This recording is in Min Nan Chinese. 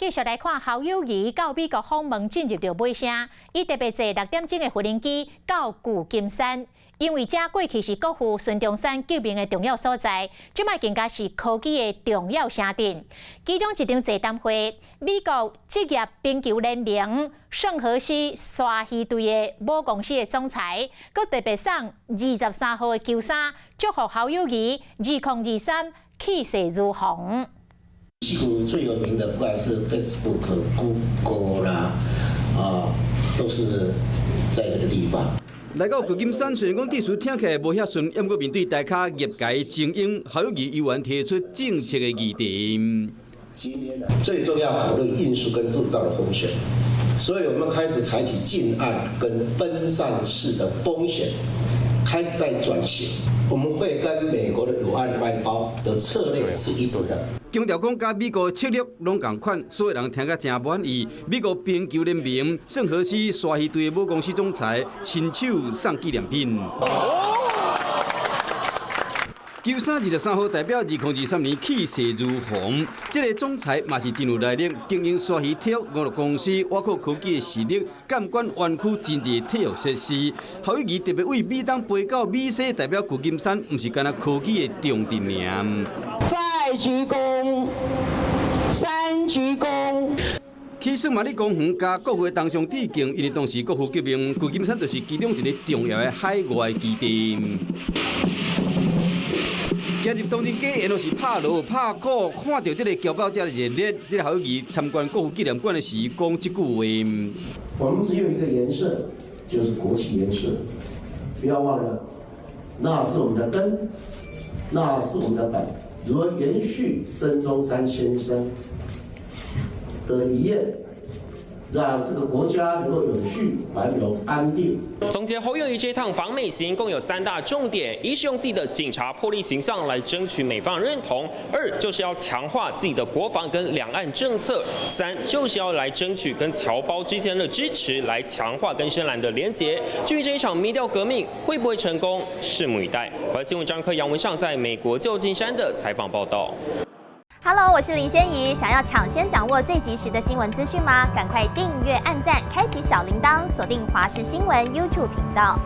繼續來看侯友宜到美國訪問進入著尾聲，伊特別坐6點鐘的無人機到舊金山，因為這過去是國父孫中山革命的重要所在，這擺更加是科技的重要城鎮。其中一場座談會，美國職業冰球聯盟聖荷西鯊魚隊的母公司的總裁，閣特別送23號的球衫，祝福侯友宜2023氣勢如虹。矽谷最有名的，不管是 Facebook、Google 啦，啊，都是在這個地方。來到舊金山，雖然講致詞聽起來無遐順，毋過面對大咖業界精英，侯友宜猶原提出政策的議題。今天呢，最重要考慮運輸跟製造的風險，所以我們開始採取近岸跟分散式的風險，開始在轉型。我們會跟美國的友岸外包的策略是一致的。強調講，佮美國策略攏仝款，所有人聽甲誠滿意。美國冰球聯盟聖荷西鯊魚隊的母公司總裁親手送紀念品。球衫23號代表2023年氣勢如虹。這個總裁嘛是真有來歷，經營鯊魚體育娛樂公司，倚靠科技的實力，監管園區真濟體育設施。侯友宜特別為美東飛到美西，代表舊金山，毋是干焦科技的重鎮爾。再鞠躬，三鞠躬。去聖馬力公園佮國父的銅像致敬，因為當時國父革命，舊金山就是其中一個重要的海外基地。行入東京街，緣是拍鑼拍鼓，看著這个僑胞遮熱烈。這个侯友宜參觀國父紀念館的時，講這句話：我們只有一個顏色，就是國旗顏色。不要忘了，那是我們的根，那是我們的本。如何延續孫中山先生的遺願，讓這個國家能夠永續繁榮安定。總結侯友宜這趟訪美行，共有三大重點：一是用自己的警察魄力形象來爭取美方認同；二就是要強化自己的國防跟兩岸政策；三就是要來爭取跟僑胞之間的支持，來強化跟深藍的連結。至於這一場民調革命會不會成功，拭目以待。華視新聞張科楊文尚在美國舊金山的採訪報道。 Hello，我是林仙怡。想要搶先掌握最及時的新聞資訊嗎？趕快訂閱、按讚、開啟小鈴鐺，鎖定華視新聞 YouTube 頻道。